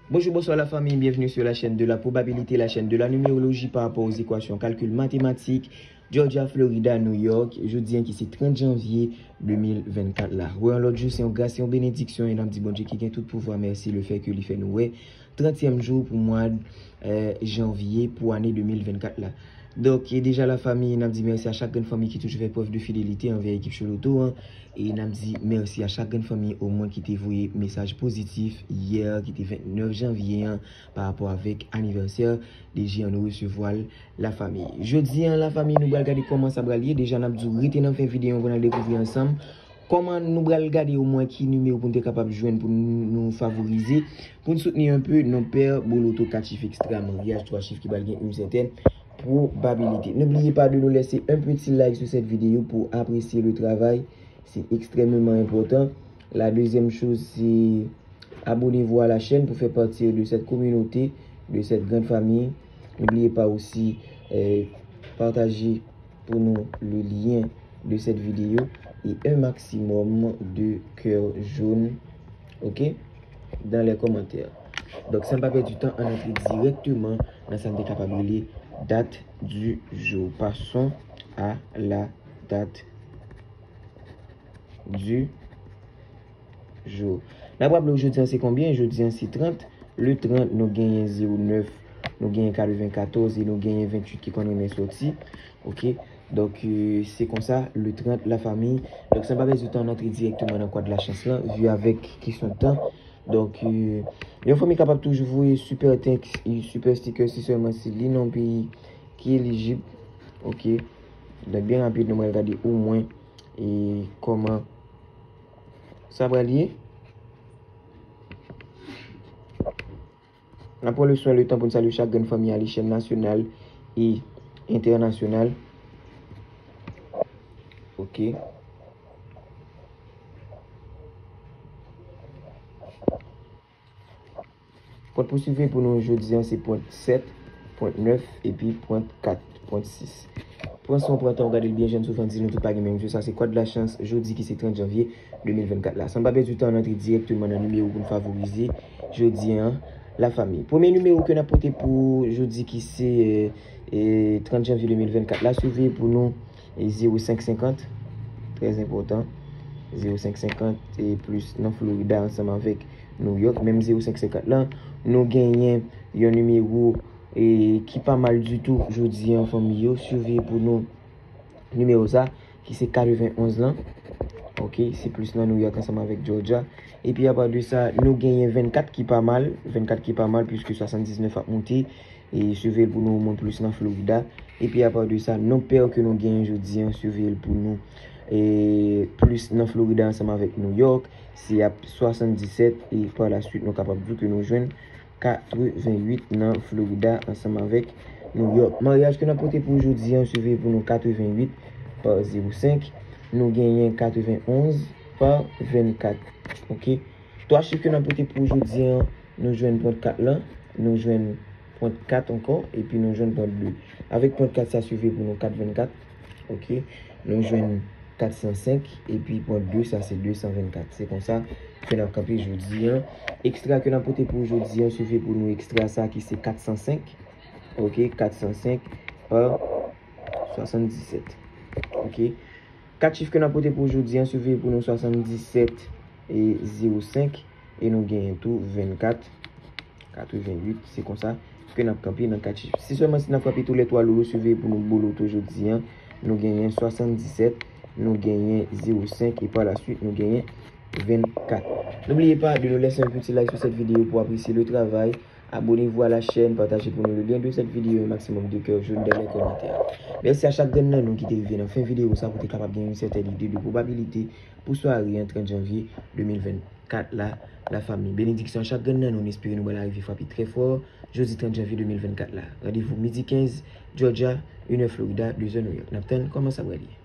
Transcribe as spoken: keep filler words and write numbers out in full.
Bonjou, bonswa la fanmi, byenveni sou la chaîne de la probabilité, la chaîne de la numérologie par rapport aux équations calcul mathématique. Georgia, Florida, New York, jodi an ki se trant janvye de mil vennkat la. Wè yon lòt jou, se yon gras, se yon benediksyon, e n ap di Bondye ki gen tout pouvwa mèsi le fè ke li fè nou wè trantyèm jou pou mwa, eh, janvye pou ane de mil vennkat la. Donk, e deja la fanmi, n ap di mèsi a chak grenn fanmi ki toujou fè prèv de fidelite anvè ekip Choloto an. E n ap di mèsi a chak grenn fanmi omwen ki te voye mesaj pozitif yè, ki te vennèf janvye an, pa rapò avèk anivèsè de Jean nou resevwa l la fanmi. Jodi an, la fanmi, nou pral gade kòman sa pral ye. Deja, n ap di w rete nan fen videyo an pou n al dekouvri ansanm kòman nou pral gade omwen ki nimewo pou n te kapab jwenn pou n, nou favorize, pou n soutni enpe non pè boloto kat chif ekstra maryaj twa chif ki pral gen yon sètèn probabilité. N'oubliez pas de nous laisser un petit like sur cette vidéo pour apprécier le travail. C'est extrêmement important. La deuxième chose, c'est abonnez-vous à la chaîne pour faire partie de cette communauté, de cette grande famille. N'oubliez pas aussi, euh, partager pour nous le lien de cette vidéo et un maximum de cœur jaune, ok, dans les commentaires. Donk, san pa pèdi tan, ann antre dirèkteman nan sa n te kapab rele date du jour. Passons à la date du jour. N ap raple w jodi an se konbyen? Jodi an se trant. Le trant, nou genyen zewo nèf, nou genyen katrevenkatòz e nou genyen venntuit ki konn renmen sòti. Ok? Donk, euh, se konsa, le trant, la fanmi. Donk, san pa pèdi tan, n antre dirèkteman nan kwa de la chans lan, vi avèk kesyon tan. Donk, euh, yon fanmi kapab toujou voye super thanks e super sticker si sèlman se li nan yon peyi ki elijib. Ok? Donk, byen rapid, nou pral gade omwen e kòman sa pral ye. N ap pran le swen, le tan pou n salye chak grenn fanmi a lechèl nasyonal e entènasyonal. Ok. Pwent pou swive pou nou jodi an se pwent sèt, pwent nèf epi pwent kat, pwent sis. Pran swen w, pran tan w gade l byen, jan n souvan di nou tout pa gen menm jou. Sa se kwa de la chans jodi ki se trant janvye de mil vennkat la. San pa pèdi tan, n antre dirèkteman nan nimewo pou n favorize jodi an, la fanmi. Premye nimewo ke n ap pote pou jodi ki se, eh, eh, trant janvye de mil vennkat la, swive pou nou, eh, zewo senk senkant. Trè enpòtan. Zewo senk senkant e plis nan Florida ansanm avèk New York. Menm zewo senk senkant lan, nou genyen yon nimewo, eh, ki pa mal ditou jodi an fanmi yo. Swive pou nou nimewo sa, ki se katrevenonz lan. Ok, se plis nan New York ansanm avèk Georgia. Epi apa de sa, nou genyen vennkat ki pa mal. Vennkat ki pa mal, piske swasanndiznèf ap moute. E swive l pou nou omwen plis nan Florida. Epi apa de sa, non pè ke nou genyen jodi an, swive l pou nou, e plis nan Florida ansanm avèk New York. Se ap swasanndisèt e pa la swit nou kapab di ke nou jwenn katreventuit nan Florida ansanm avèk New York. Maryaj ke n ap pote pou jodi an, swive pou nou katreventuit pa zewo senk. Nou genyen katrevenonz pa vennkat. Ok. Twa chif ke n ap pote pou jodi an, nou jwenn pwent kat lan, nou jwenn pwent kat ankò, epi nou jwenn pwent de. Avèk pwent kat sa swive pou nou katrevenkat. Ok. Nou jwenn katsansenk, epi pwent de sa se desanvennkat. Se konsa ke n ap kanpe jodi an. Ekstra ke n ap pote pou jodi an, swive pou nou ekstra sa ki se katsansenk. Ok, katsansenk pa swasanndisèt. Ok. Kat chif ke n ap pote pou jodi an, swive pou nou swasanndisèt e zewo senk. E nou genyen tou vennkat, katreventuit, se konsa ke n ap kanpe nan kat chif. Si sèlman si n ap frape tou lè twa lo yo, swive pou nou boloto jodi an, nou genyen swasanndisèt, nou genyen zewo senk, e pa la swit, nou genyen vennkat. N'oubliez pas de nous laisser un petit like sur cette vidéo pour apprécier le travail. Abonnez-vous à la chaîne, partagez pour nous le lien de cette vidéo, un maximum de cœur jaune dans les commentaires. Mèsi a chak grenn nan nou ki te rive nan fen videyo sa pou te kapab gen yon sètèn ide de probabilite pou sware an trant janvye de mil vennkat la, la fanmi. Benediksyon a chak grenn nan nou, n espere nou pral rive frape trè fò jodi trant janvye de mil vennkat la. Randevou midi kenz, Georgia, inè Florida, dezè New York. N ap tann kòman sa pral ye.